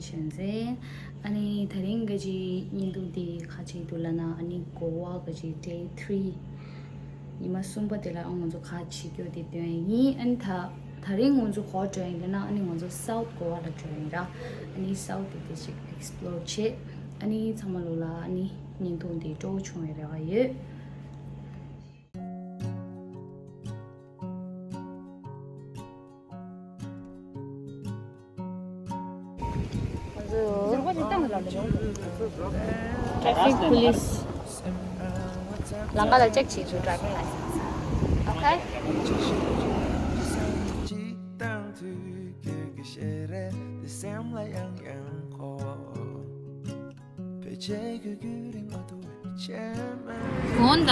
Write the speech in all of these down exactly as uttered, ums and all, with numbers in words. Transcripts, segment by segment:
ཞེས་ཟེར། ཨ་ནི་དེ་རིང་གི་ཅིག་བརྙན་ཐུང་དེ་ག་ཅིག་འདུག་ལབ་ན། ཨ་ནི་གོ་བ་གི་ཅིག་day three། ཉི་མ་གསུམ་པ་དེ་ལ་ཨ་ང་ཚོ་ག་བྱེད་རྒྱུ་དེ་སྟོན་ཡིན། ཨ་ནི་ད་དེ་རིང་ང་ཚོ་ག་པར་འགྲོ་ཡིན་ལབ་ན། ཨ་ནི་ང་ཚོ་South Goa ལ་འགྲོ་ཡིན་ར། ཨ་ནི་South དེ་དེ་ཅིག་explore བྱེད། ཨ་ནི་ཚང་མ་ལོ་ལ་ཨ་ནི་བརྙན་ཐུང་དེ་སྤྲོ་བོ་བྱུང་བའི་རེ་བ་ཡོད། Traffic police ལམ་ཁ་ལ་check བྱེད་ཚུལ། driving license. Okay. འོན་ད།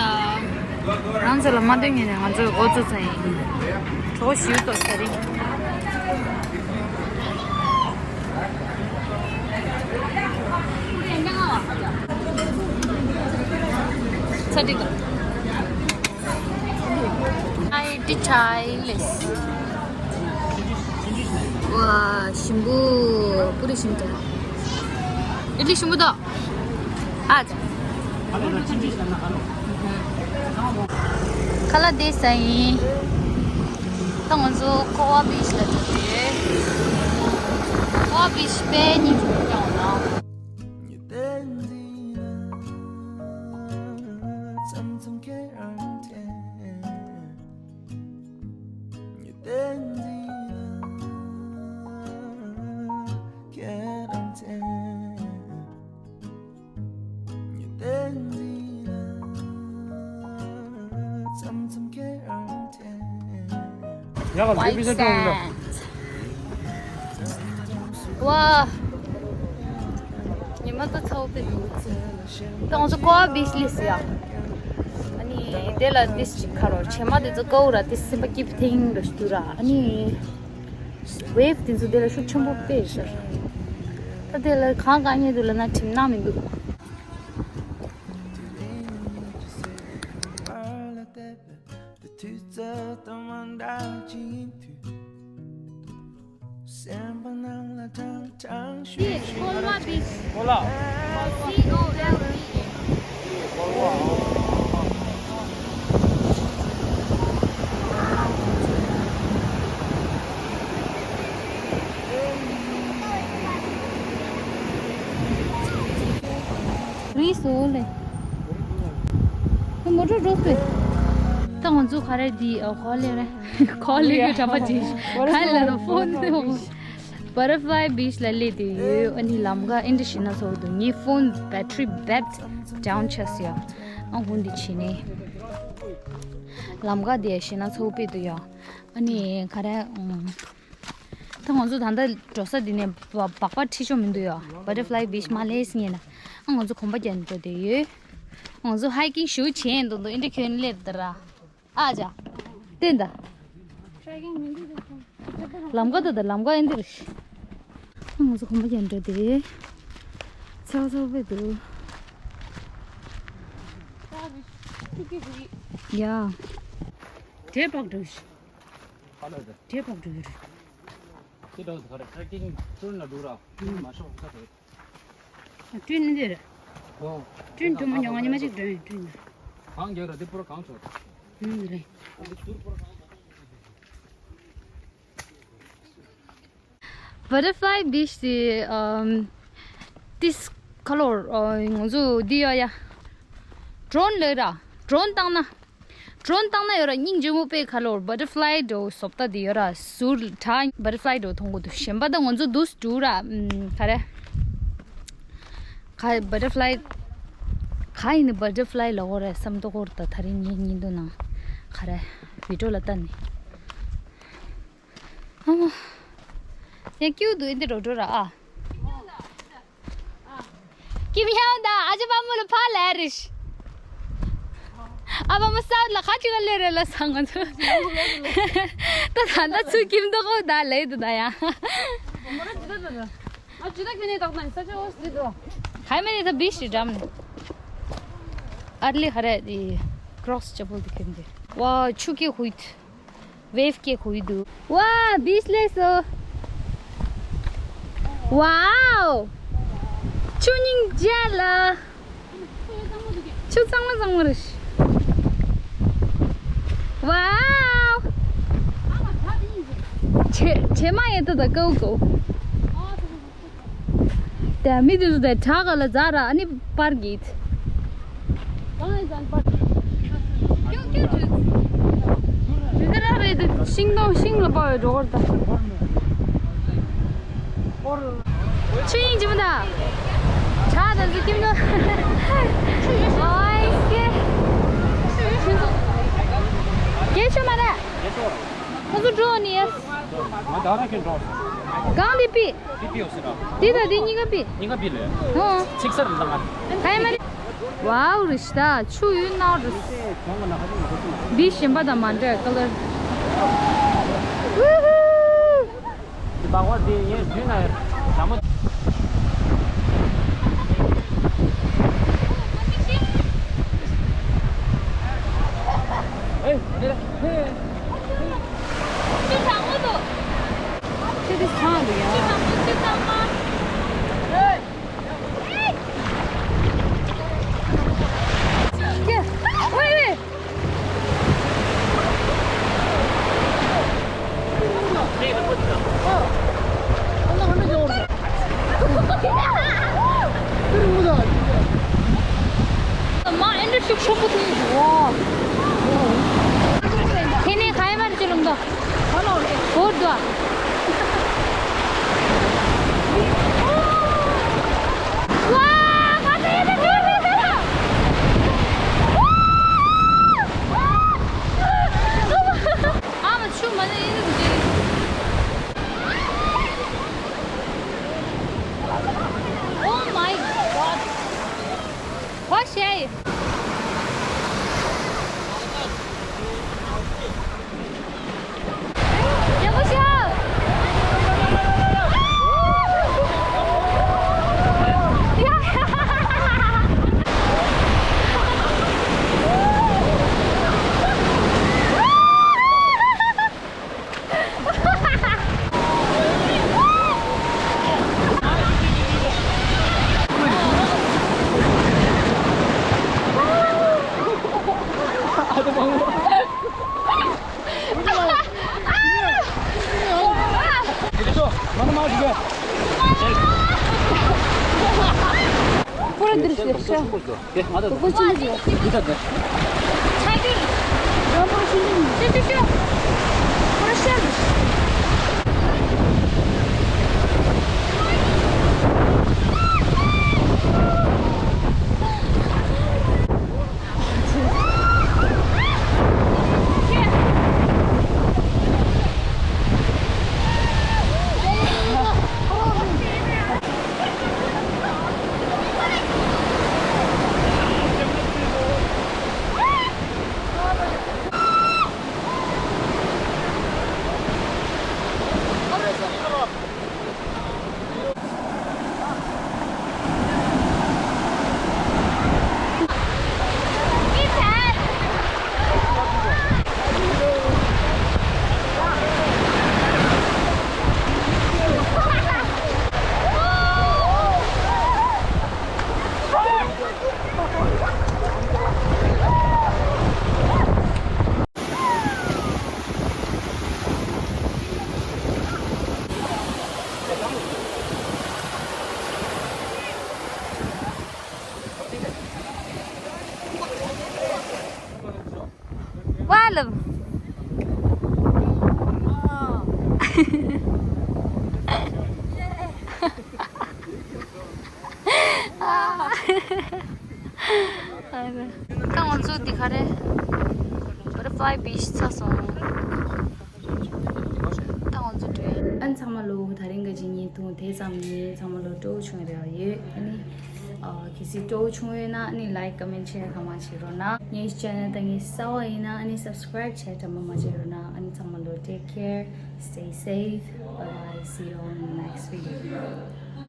རང་ཚོ་ལ་མ་སྟོན་ངེས་ནས་ང་ཚོ་འགོ་བཙུགས་ཚར་ཡིན། གྲོགས་ཞིག་ཏོ་ས་རིང་། ཚ་འགྲིག་ག་ཨའི་འདི་ཆའི་ལེས། ཝ། ཞིམ་པོ། པུ་རི་ཞིམ་ཏོ། ཨི་ལི་ཞིམ་པོ་ཏོ། ཨ་ཙི། ཁ་ལག་དེ་ཟ་ཡིན། ད་ང་ཚོ་ཀོ་ཝ་བིཆ་ལ་འགྲོ་གི་ཡོད། ཀོ་ཝ་བིཆ་དཔེ་སྙིང་རྗེ་པོ་ཡོང་ན། ཡག་ག White sand. ཝ། ཉི་མ་ད་ཚ་བོ་དཔེ་འདུག་ད་ང་ཚོ་ཀོ་ཝ་བིཆ་སླེབས་ཡ། ཨ་ནི་དེ་ལ་ཏིས་ཅིག་ཁ་རོ་བྱེ་མ་དེ་ཚོ་ཀའུ་ར་ཏིས་སེམས་པ་སྐྱིད་ཐིང་ར་ཞུ་ར། ཨ་ནི་wave དེ་ཚོ་དེ་ལ་ཤུགས་ཆེན་པོ་དཔེ་ཤར། ད་དེ་ལ་གང་གང་ཉེ་འདུག་ལབ་ན་གྲིམ་ནག་མི་འདུག་ཀོ་ལ་བིཆ། ཀོ་ལ། C O L V A། རིས་སོ་ལེ། ཁོ་མོ་ཊ་འགྲོ་སོང་། ད་ང་ཚོ་ག་རེ་འདི་ཨ་ཁོ་ལེ་རེད། ཁོ་ལེ་གི་འདྲ་པོ་ཅིག་ག་ལ་ལ་ཕོན་དེ། Butterfly Beach ལ་སླེབས་དུས་ཡོད། ཨ་ནི་ལམ་ཁ་ཨེ་འདྲ་ཞེད་སྣང་ཚ་བོ་འདུག་ངའི་ཕོན་battery bad down ཆགས་སོང་ཡ། ཨ་ཧུན་འདི་བྱས་ནས། ལམ་ཁ་དེ་ཞེད་སྣང་ཚ་བོ་དཔེ་འདུག་ཡ། ཨ་ནི་ག་རེ། ད་ང་ཚོ་ད་ལྟ་འགྲོ་ས་འདི་ནས་སྦག་སྦག་པ་ཁྲིད་ཆོག་མི་འདུག་ཡ། Butterfly Beach མ་སླེབས་ངེས་ན། ཨ་ང་ཚོ་གོམ་པ་རྒྱག་འགྲོ་བསྡད་ཡོད། ང་ཚོ་hiking ཞུ་བྱེད་འདུག་འདུག་ཨེ་འདྲ་ཁྱོད་སླེབས་ད་ར། ཨ་ཅག་བསྟན་ད། ལམ་ཁ་ད་ད་ལམ་ཁ་ཨེ་འདི་རེད། ཨ་ང་ཚོ་གོམ་པ་རྒྱག་འགྲོ་བསྡད་ཡོད། ཚ་བ་ཚ་བ་དཔེ་འདུག་ཡ། དེ་བག་འགྲོ་ཤི། ཧ་ལས་དེ། དེ་བག་འགྲོ་གི་རེད། དེ་འགྲོ་ག་རེ་ཊེག་ཀིང་ཊུར་ན་འགྲོ་ར། མ་ཤོག་ཁ་དེ། ཨ་ཊུན་ནི་འདིར། ཨོ། ཊུན་འགྲོ་མ་མྱོང་། ང་ཉི་མ་གཅིག་འགྲོ་ཡིན་ཊུན། གང་རྒྱག་ར་དེ་པུ་ར་གང་ཚོ། ཨུམ་རེད། Butterfly Beach དེ་ཨམ། ཏིས་ཁ་ལོར་ཨ་ང་ཚོ་འདི་ཡོད་ཡ། ཌོ་རོན་ལོས་ར། ཌོ་རོན་བཏང་ན། ཌོ་རོན་བཏང་ན་ཡོད་ར་སྙིང་རྗེ་མོ་དཔེ་ཁ་ལོར་butterfly འགྲོ་བཟོ་ལྟ་དེ་ཡོད་ར་ཟུར་གྲྭ་butterfly འགྲོ་མཐོང་གོ་འདུག་གཞན་པ་ད་ང་ཚོ་འདུག་འགྲོ་ར་ཨམ་ག་རེ། ག་butterfly ག་ཡིན་ནི་butterfly ལ་གོ་རེ་བསམ་ཏོ་གོར་ད་དེ་རིང་ངའི་བརྙན་ཐུང་ནང་ག་རེ་བི་ཌིའོ་ལ་ལྟ་ནི། ཨ་མ། ཡ་ཀྱུ་དུ་ཨིན་དེ་འགྲོ་འགྲོ་ར་ཨ། ཀིམ་ཧྱང་ད་ཨ་ཅག་པ་མོ་ལ་ཕ་ལ་རིཤ། ཨ་པ་མོ་སའུ་ཐ་ལ་ཁ་ཅིག་ལ་ལེ་རེ་ལ་སང་ང་ཚོ། ད་ད་ད་ཚུ་ཀིམ་དོ་གོ་ད་ལེ་དུ་ད་ཡ། ཨ་ཅི་ད་ཁྱོད་ནས་དག་ན་ས་ཆ་འོ་སི་དོ། ཁའི་མེ་ནི་ད་བིཤ་ཌམ་ནི། ཨར་ལི་ཧ་ར་དི་ཀྲོག་སི་ཅ་པོལ་དི་ཁྱོད་འདི། ཝ་ཆུ་ཀེ་ཧུད། ཝེབ་ཀེ་ཧུད་དུ། ཝ་བིཤ་ལེ་སོ། Wow! ཆུ་སྙིང་རྗེ་ལ། ཆུ་གཙང་མ་གཙང་མ་རེད། Wow! བྱེ་བྱེ་མ་ཡེ་ཏོ་ད་ཀའུ་ཀའུ། དེ་མི་དེ་ཚོ་དེ་བྲག་ག་ལ་འཛེགས་ར་ཨ་ནི་པར་གྱིས། དེ་འདྲ་ར་རེད་དེ་ཤིང་སྡོང་ཤིང་ལ་པར་འགྲོ་གར་ད། ཆུ་ཡིན་གྱི་མི་ད། བྲག་དང་ཚོ་ཁྱིམ་ཚང་། ཨོའི་སྐེ། སྐད་ཆུ་མ་རེད། ཁོ་ཚོ་འགྲོ་ནི་ཡ། ང་ད་ར་ཁྱོད་འགྲོ། གང་དེ་པི། དེ་པི་ཡོད་ཟེར་ར། དེ་དང་དེ་གཉིས་ཀ་པི། གཉིས་ཀ་པི་ལས། ཧོ། ཚིག་གསར་མི་འདང་ང་། ཧའི་མ་རེད། ཝའོ་རི་ཤི་ད་ཆུ་ཡོད་ན་རུ། འདི་གཞན་པ་དང་མ་འདྲ་ཀ་ལར། ཝུ་ཧུ། འདི་བག་བ་འདི་ངས་བཟོས་ན་ཡང་ཟ་མ། ཨེ། ཁྱེད་འདི་ཚང་འདུག་ཡ། ཁྱེད། ཝེ་ཝེ། མ་ཨེ་འདྲ་ཤུགས་ཆེན་པོ་ཐོན་འདུག་ཨོ། ཁྱེད་ནས་ག་ཡེ་མར་ཅི་ལུང་དོ། ཧོར་དོ། ཝ། ང་ཚོ་ཡེ་ད་ཁྱོད་མེད་ད། ཨ་མ་ཆུ་མ་ནི་ཡེ་ད་ཁྱོད། Oh my God. ཧོ་ཤེ། ཡག་པོ་ཤོག་པུ་ར་འདིར་ཤོག་ཝ་ལབ། ད་ང་ཚོ་འདི་ག་རེ། Butterfly Beach ཚར་སོང་། ད་ང་ཚོ་འགྲོ་ཡ། ཨན་ཚང་མ་ལོ་ད་རིང་ག་ཅིག་བརྙན་ཐུང་དེ་ཙམ་ཡིན། ཚང་མ་ལོ་སྤྲོ་བོ་བྱུང་ཡོད་རེད་ཡོད། ཨ་ནི་ཨ་གལ་སྲིད་སྤྲོ་བོ་བྱུང་ཡོད་ན་ཨ་ནི་like comment share གང་མང་བྱེད་རོགས་གནང་། ངའི་channel ད་ངའི་གསར་པ་ཡིན་ན་ཨ་ནི་subscribe བྱས་དྲན་པ་མ་བརྗེད་རོགས་གནང་། ཨ་ནི་ཚང་མ་ལོ་take care, stay safe, bye bye, see you on the next video.